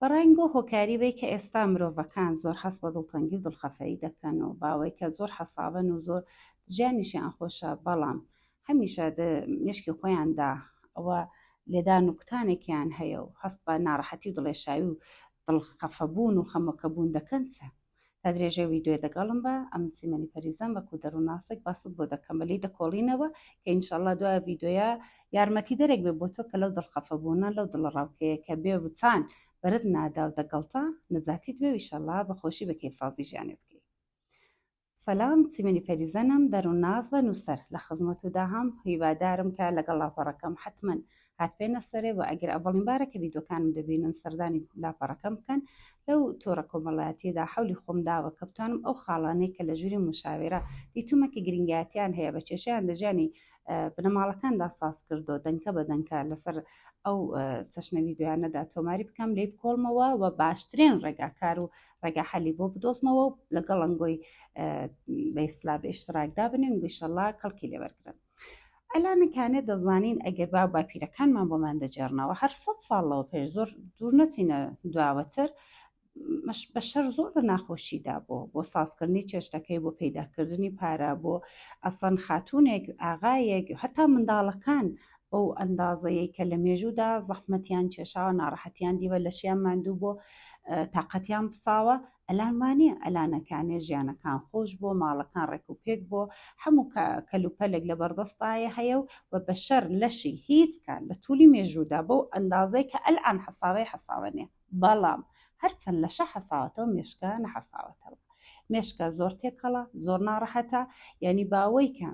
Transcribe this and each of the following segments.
بەڕای گۆ هۆکاری بەی کە ئێستا مرۆڤەکان زۆر هەست بە دڵتەنگی و دڵخەفەیی دەکەن و باوەی کە زۆر حەساوەن و زۆر ژیانیشیان خۆشە بەڵام هەمیشە دە مێشکی خۆیاندا ئەوە لێدان و کوتانێکیان هەیە و هەست بە ناڕەحەتی و دڵێشاوی و دڵخەفەبوون و خەمۆکەبوون دەکەن چە؟ تا درێژەی ڤیدیۆ دەگەڵم بە ئەمن چیمەنی پەریزان وەکو دەروونناسێک باست بۆ دەکەم بە لێی دەکۆڵینەوە کە ئینشەڵا دوای ڤیدیۆیە یارمەتی دەرێک بێ بۆ تۆ کە لەو دڵخەفەبوونە لەو دڵەڕاوکێیە کە بێ وچان بەرت نادا و دەگەڵتە نەجاتیت بێ و ئیشەڵا بە خۆشی بە کەیفسازی ژیانێ بکەی. سەلام چیمەنی پەریزەنم دەروونناس و نووسەر لە خزمەتودا هەم هیوادارم کە لەگەڵ لاپەڕەکەم حەتمەن هاتبێنە سەرێ و ئەگەر ئەوەڵین بارە کە ڤیدیۆکانم دەبینن سەردانی لاپەڕەکەم بکەن لەو تۆڕە کۆمەڵایەتیەدا حەولی خۆم داوە کە بتوانم ئەو خاڵانەی کە لە ژووری مشاوێرە دیتومە کە گرنگایەتیان هەیە بە کێشەیان لە ژیانی بنەماڵەکاندا ساز کردو دەنکە بە دەنکە لەسەر ئەو چەشنە ڤیدیۆیانەدا تۆماری بکەم لێی بکۆڵمەوە و باشترین ڕێگاکار و ڕێگا حەلی بۆ بدۆزمەوە و لەگەڵ ئەنگۆی بە ئیسلا بە ئیشتراکدا بنێن ئیشەڵا کەڵکی لێوەرگرن. ئەلانە کانێ دەزانین ئەگەر باو باپیرەکانمان بۆمان دەگێڕنەوە هەر سەد ساڵ لەوە پێش زۆر دوور نەچینە دواوەتر بەشەر زۆر لە ناخۆشیدا بۆ بۆ سازکردنی چێشتەکەی بۆ پەیداکردنی پارە بۆ ئەسەن خاتونێک ئاغایەک هەتا منداڵەکان بەو ئەندازەیە کە لە مێژوودا زەحمەتیان کێشاوە ناڕەحەتیان دیوە لەشیان ماندوو بۆ تاقەتیان پساوە ئەلان وانیە ئەلانەکانێ ژیانەکان خۆش بۆ ماڵەکان ڕێک و پێک بۆ هەموو کەلوپەلێک لە بەردەستایە هەیە و و بەشەر لەشی هیچ کات لە تولی مێژوودا بەو ئەندازەی کە ئەلئان حەساوەی حەساوە نیە بەڵام هەرچەند لەشە حەساوەتەوە مێشکە نەحەساوەتەوە مێشکە زۆر تێکەڵە زۆر ناڕەحەتە یعنی باوەی کە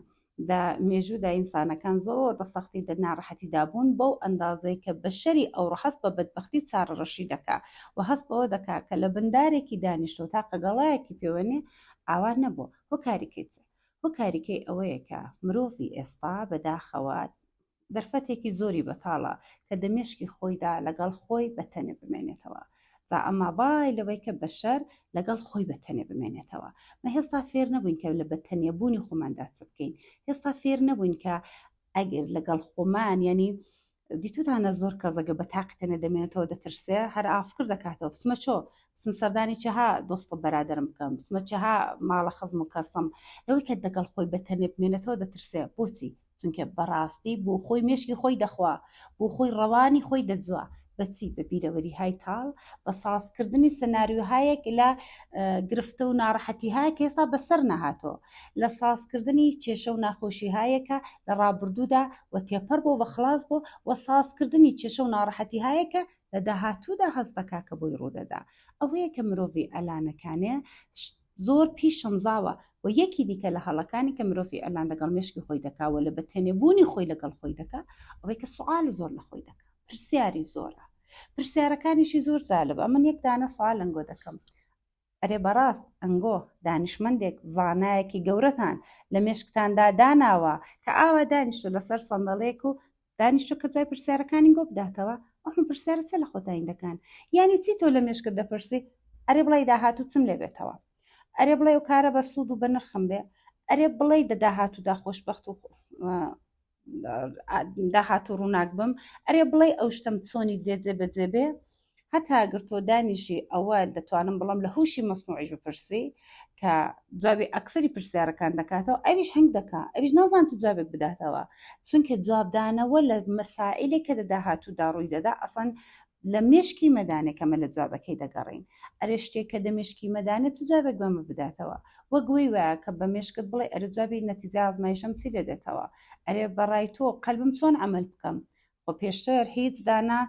لە مێژوودا ئینسانەکان زۆر دە سەختی دە ناڕەحەتیدا بوون بەو ئەندازەی کە بەشەری ئەوڕۆ هەست بە بەدبەختی چارەڕەشی دەکا و هەست بەوە دەکا کە لە بندارێکی دانیشتووە تاقە گەڵایەکی پێوە نیە ئاوا نەبووە هۆکاریکەی چیە؟ هۆکاریکەی ئەوەیە کە مرۆڤی ئێستا بەداخەوە دەرفەتێکی زۆری بەتاڵە کە دە مێشکی خۆیدا لەگەڵ خۆی بە تەنێ بمێنێتەوە. جا ئەما وای لەوەی کە بەشەر لەگەڵ خۆی بە تەنێ بمێنێتەوە. مە هێستا فێر نەبووین کە لە بە تەنێ بوونی خۆماندا چ بکەین. هێستا فێر نەبووین کە ئەگەر لەگەڵ خۆمان یانی دیتوتانە زۆر کەس ئەگەر بە تاقی تەنێ دەمێنێتەوە دەترسێ هەر ئافکر دەکاتەوە بچمە چۆ بچم سەردانی چها دۆستە بەرادەرم بکەم بچمە چها ماڵە خزم و کەسم لەوەی کە دەگەڵ خۆی بە تەنێ بمێنێتەوە دەترسێ بۆچی چونکە بەڕاستی بۆ خۆی مێشکی خۆی دەخوا بۆ خۆی ڕەوانی خۆی دەجووا بەچی بە بیرەوەری های تاڵ بە سازکردنی سناریۆهایەک لە گرفتە و ناڕەحەتی هایە کە ئێستا بەسەر نەهاتەوە لە سازکردنی کێشە و ناخۆشی هایەکە لە ڕابردوودا و تێپەر بۆ بە خلاص بۆ و سازکردنی کێشە و ناڕەحەتی هایەکە لە داهاتوودا هەست دەکا کە بۆی ڕوودەدا ئەوەیە کە مرۆڤی ئەلانەکانێ زۆر پیش شەمزاوە و یەکی دیکە لە هەڵەکانی کە مرۆڤی ئەلان لەگەڵ مێشکی خۆی دەکا و لە بەتەنێ بوونی خۆی لەگەڵ خۆی دەکا ئەوەی کە سوال زۆر لە خۆی دەکا پرسیاری زۆرە پرسیارەکانیشی زۆر جالبە من یەک دانە سوال ئەنگۆ دەکەم ئەرێ بەڕاست ئەنگۆ دانیشمەندێک زانایەکی گەورەتان لە مێشکتاندا داناوە کە ئاوا دانیشتو لەسەر سەندەڵێک و دانیشتو کە جای پرسیارەکانی گۆ بداتەوە ئەم پرسیارە چە لە خۆتانی دەکەن یعنی چی تۆ لە مێشکت دەپرسی ئەرێ بڵێ داهاتوو چم لێ بێتەوە ئەرێ بڵێ و کارە بە سوود و بە نرخم بێ ئەرێ بڵێ دە داهاتوودا خۆشببخت و داهاتوو ڕووناک بم ئەرێ بڵێ ئەو شتم چۆنی لێ جێبەجێ بێ هەتا گەر تۆ دانیشی ئەوە دەتوانم بڵم لە هوشی مەسنوعیش بپرسی کە جوابی ئەکسەری پرسیارەکان دەکاتەوە ئەویش هەنگ دەکا ئەویش نازانێت چ جوابێک بداتەوە چونکە جوابدانەوە لە مەسائلێک کە لە داهاتوودا ڕووی دەدا ئەسان لە مێشکی مەدانێک کەمە لە جوابەکەی دەگەڕین ئەرێ شتێک کە دە مێشکی مەدانێت چ جوابێک بەمە بداتەوە وەک وەی وایە کە بە مێشکت بڵێ ئەرێ جوابی نەتیجە ئازمایشەم چی لێ دێتەوە ئەرێ بەڕای تۆ قەلبم چۆن عەمەل بکەم خۆ پێشتر هیچ دانا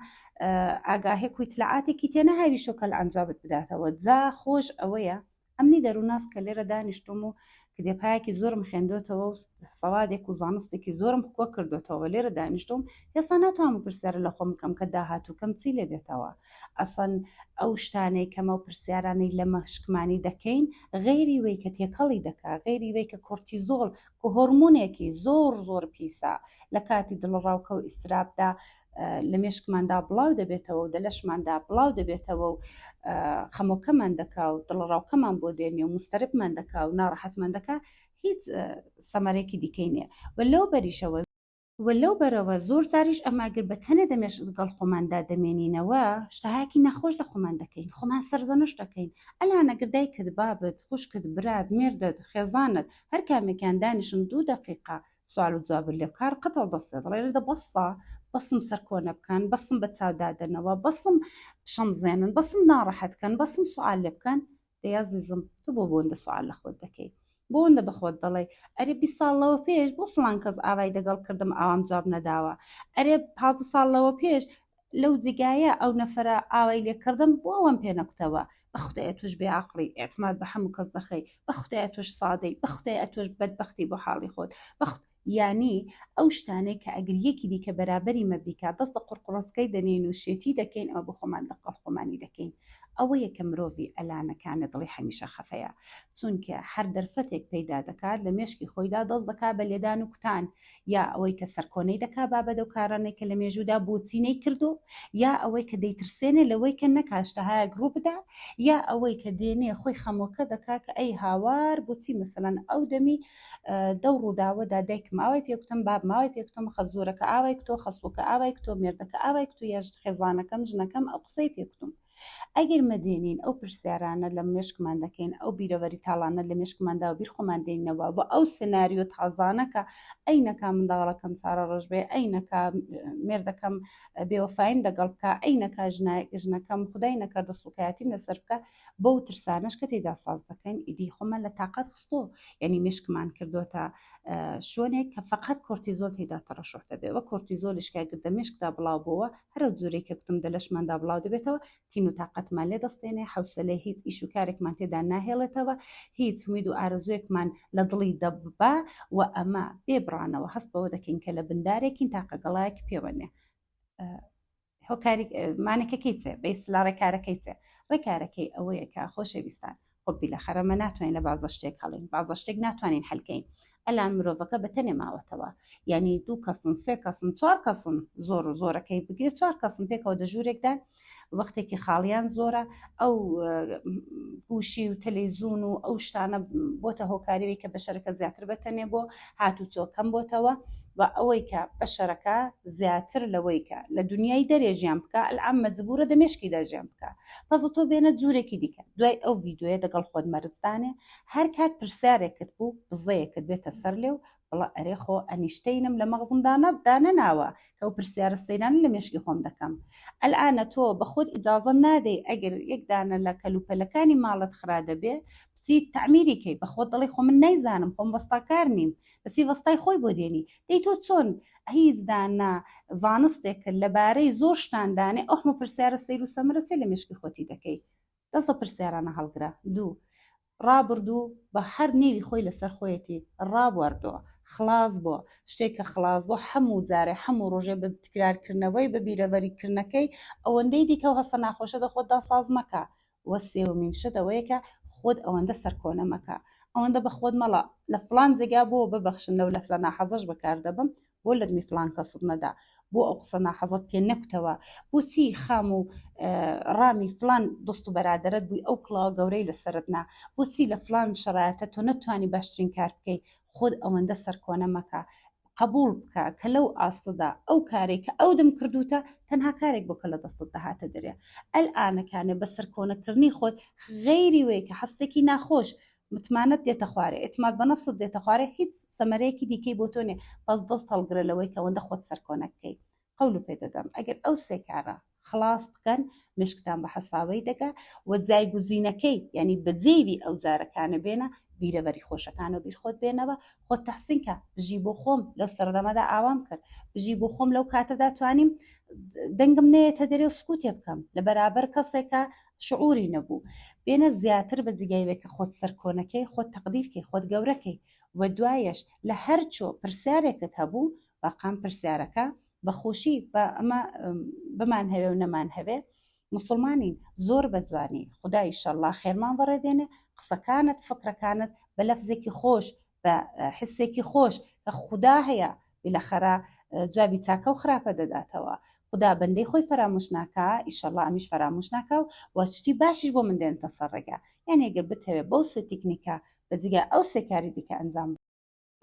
ئاگاهێک و ئیتلاعاتێکی تێ نەهاویشتۆ کە لە ئەنجامت بداتەوە جا خۆش ئەوەیە ئەمنی دەرووناس کە لێرە دانیشتوم و کتێبهایەکی زۆرم خوێندۆتەوە و سەوادێک و زانستێکی زۆرم کۆ کردۆتەوە لێرە دانیشتوم هێستا ناتوانم پرسیارە لە خۆم بکەم کە داهاتووکەم چی لێ دێتەوە ئەسەن ئەو شتانەی کەمە و پرسیارانەی لە مەشکمانی دەکەین غەیری وەی کە تێکەڵی دەکا غەیری وەی کە کۆرتیزۆڵ کە هۆرمونێکی زۆر زۆر پیسە لە کاتی دڵەڕاوکە و ئیسترابدا لە مێشکماندا بڵاو دەبێتەوە و دە لەشماندا بڵاو دەبێتەوە و خەمۆکەمان دەکا و دڵەڕاوکەمان بۆ دێنێ و مستەربمان دەکا و ناڕەحەتمان دەکا هیچ سەمەرێکی دیکەی نییە و لەو بەریشەوە. وە لەو بەرەوە زۆر جاریش ئەمە گەر بە تەنێ دەمێش گەڵ خۆماندا دەمێنینەوە شتەهایەکی ناخۆش لە خۆمان دەکەین خۆمان سەرزەنشت دەکەین ئەلان ئەگەر دایکت بابت خوشکت برات مێردت خێزانت هەر کامێکیان دانیشن دوو دەقیقە سوال و جوابت لێ بکا ڕقت هەڵدەستێ دەڵێ دە بەسە بەسم سەرکۆنە بکەن بەسم بە چاو دادەنەوە بەسم بشەمزێنن بەسم ناڕەحەت کەن بەسم سوال لێ بکەن دەی ئازیزم تۆ بۆ بۆندە سوال لە خۆت دەکەی بۆندە بە خۆت دەڵێ ئەرێ 20 ساڵ لەوە پێش بۆ فڵان کەس ئاوای دەگەڵ کردم ئاوام جواب نەداوە ئەرێ 15 ساڵ لەوە پێش لەو جێگایە ئەو نەفرە ئاوای لێ کردم بۆ ئەوەم پێ نەکوتەوە بە خودایە توش بێ عەقڵی ئیعتماد بە هەموو کەس دەخەی بە خودایە تۆش سادەی بە خودایە تۆش بەدبەختی بۆ حاڵی خۆت بە یانی ئەو شتانەی کە ئەگەر یەکی دیکە بەرابەری مە بیکات دەست لە قوڕقوڕۆسکەی دەنێین و شێتی دەکەین ئەوە بۆ خۆمان لەگەڵ خۆمانی دەکەین ئەوەیە کە مرۆڤی ئەلانەکانە دڵی هەمیشە خەفەیە چونکە هەر دەرفەتێک پەیدا دەکات لە مێشکی خۆیدا دەست دەکات بە لێدان و کوتان یا ئەوەی کە سەرکۆنەی دەکا بابە دەو کارانەی کە لە مێژوودا بۆچی نەیکردو یا ئەوەی کە دەیترسێنێ لەوەی کە نەکا شتەهایەک ڕوو بدا یا ئەوەی کە دێنێ خۆی خەمۆکە دەکا کە ئەی هاوار بۆچی مەسەلەن ئەو دەمی دەو ڕووداوەدا دایکم ئاوای پێ کوتم بابم ئاوای پێ کوتم خەزوورەکە ئاوای کوتۆ خەسووەکە ئاوای کوتۆ مێردەکە ئاوای کوتو یاش خێزانەکەم ژنەکەم ئەو قسەی پێ کوتم ئەگەر مە دێنین ئەو پرسیارانە لە مێشکمان دەکەین ئەو بیرەوەری تاڵانە لە مێشکماندا و بیر خۆمان دێنەوە و ئەو سناریۆ تازانە کە ئەی نەکا منداڵەکەم چارە ڕەش بێ ئەی نەکا مێردەکەم بێوەفایم دەگەڵ بکە ئەی نەکا ژنەکەم خدای نەکا دەسوکایەتیم لەسەر بکە بەو ترسانەش کە تێدا ساز دەکەین ئیدی خۆمان لە تاقەت خستۆ یعنی مشکمان کردوتە شوێنێک کە فقط کۆرتیزۆل تێدا تەڕەشح دەبێ وە کۆرتیزۆلیش کە گردە مشکدا بڵاو بۆوە هەرە جورێک کە کوتم دە لەشماندا بڵاو دەبێتەوە تین و تاقەتمان لێ دەستێنێ حوسەلەی هیچ ئیش و کارێکمان تێدا ناهێڵێتەوە هیچ هومید و ئارەزوێکمان لە دڵی دەبا و ئەمە بێ بڕانەوە هەست بەوە دەکەین کە لە بندارێکین تاقە گەڵایەک پێوە نیە هۆکاری مانەکەکەی چێ بەیس لە ڕێکارەکەی چێ ڕێکارەکەی ئەوەیە کە خۆشەویستان خۆ بیلەخەرە مە ناتوانین لە بازە شتێک هەڵین بازە شتێک ناتوانین حلکەین ئەلان مرۆڤەکە بە تەنێ ماوەتەوە یعنی دوو کەسن سێ کەسن چوار کەسن زۆر و زۆرەکەی بگرێت چوار کەسن پێکەوە دە ژوورێکدان وەختێکی خاڵیان زۆرە ئەو گوشی و تەلەیزون و ئەو شتانە بۆتە هۆکاریەوەی کە بەشەرەکە زیاتر بەتەنێ بۆ هاتوچۆ کەم بۆتەوە و ئەوەی کە بەشەرەکە زیاتر لەوەی کە لە دنیای دەرێ ژیان بکە ئەلعام مەجبورە دە مێشکیدا ژیان بکە پەزە تۆ بێنە جوورێکی دیکە دوای ئەو ڤیدیۆیە دەگەڵ خۆت مەرجدانێ هەر کات پرسیارێکت بوو بزەیەکت بێتە سەر لێو بڵە ئەرێ خۆ ئەنیشتەینم لە مەغزمدا دانەناوە کە ئەو پرسیارە سەیرانە لە مێشکی خۆم دەکەم ئەلئانە تۆ بە خۆت ئیجازە نادەی ئەگەر یەک دانە لە کەلوپەلەکانی ماڵت خرا دەبێ بچی تەعمیری کەی بە خۆت دەڵێی خۆ من نایزانم خۆم وەستاکار نیم بەسی وەستای خۆی بۆ دێنی دەی تۆ چۆن هیچ دانە زانستێکت لەبارەی زۆر شتان دانێ ئەو هەموو پرسیارە سەیر و سەمەرە چێ لە مێشکی خۆتی دەکەی دەست بە پرسیارانە هەڵگرە. دوو. ڕابردوو بە هەر نێوی خۆی لەسەر خۆیەتی ڕابواردووە، خڵاس بووە، شتێک کە خڵاس بوو هەموو جارێ هەموو ڕۆژێ بە تکرارکردنەوەی بە بیرەوەریکردنەکەی ئەوەندەی دیکە و هەستە ناخۆشە دە خۆتدا ساز مەکە. وە سێوەمین شت ئەوەیە کە خۆت ئەوەندە سەرکۆنە مەکە. ئەوەندە بە خۆت مەڵە لە فڵان جێگا بۆ ببەخشن لەو لەفزە ناحەزەش بەکار دەبەم بۆ لەدمی فڵان کەست نەدا بۆ ئەو قسە ناحەزت پێ نەکوتەوە بۆچی خام و ڕامی فلان دۆست و بەرادەرت بووی ئەو کڵاوە گەورەی لەسەرت نا بۆچی لە فلان شەرایەتە تۆ نەتوانی باشترین کار بکەی خۆت ئەوەندە سەرکۆنە مەکە قبول بکە کە لەو ئاستەدا ئەو کارێک کە ئەو دەم کردوتە تەنها کارێک بۆ کە لە دەستت دەهاتە دەرێ ئەلئانەکانێ بە سەرکۆنەکردنی خۆت غەیری وەی کە هەستێکی ناخۆش متمانەت دێتە خوارێ اعتماد بە نفست دێتە خوارێ هیچ سەمەرەیەکی دیکەی بۆ تۆ نیە بەس دەست هەڵگرە لەوەی کە ئەوەندە خۆت سەرکۆنە بکەی قەول پێ دەدەم ئەگەر ئەو سێ کارە خلاص بکەن مشکتان بە حەساوەی دەگا و جایگوزینەکەی یعنی بەجێوی ئەو جارەکانە بێنە بیرەوەری خۆشەکان و بیر خۆت بێنەوە خۆت تەحسین کە بژی بۆ خۆم لەو سەردەمەدا ئاوام کرد بژی بۆ خۆم لەو کاتەدا توانیم دەنگم نەیەتە دەرێ و سکوتێ بکەم لە بەرابەر کەسێکە شعوری نەبوو بێنە زیاتر بە جیگای وێ کە خۆت سەرکۆنەکەی خۆت تەقدیرکەی خۆت گەورەکەی و دوایەش لە هەر چۆ پرسیارێکت هەبوو باقام پرسیارەکە بە خۆشی بە ئەمە بمان هەوێ و نەمان هەوێ مسلمانین زۆر بە جوانی خدا ئیشەڵڵا خێرمان بەڕێ دێنێ قسەکانت فکرەکانت بە لەفزێکی خۆش بە حسێکی خۆش کە خودا هەیە بیلەخەرە جوابی چاکە و خراپە دەداتەوە خودا بەندەی خۆی فەرامۆش ناکا ئیشەڵا ئەمیش فەرامۆش ناکا و وە شتی باشیش بۆ من دێنتە سەر ڕێگا یانی گەر بتەوێ بەو سێ تیکنیکە بە جگە ئەو سێ کاری دیکە ئەنجام.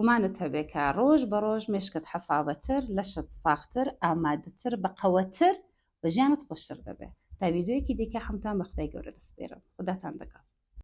گومانت هەبێ کە ڕۆژ بە ڕۆژ مێشکت حەساوەتر، لەشت ساختر، ئامادەتر، بەقەوەتر و ژیانت خۆشتر دەبێ. تا ڤیدیۆیەکی دیکە هەمووتان بە خودای گەورە دەسپێرم. خوداتان لەگەڵ.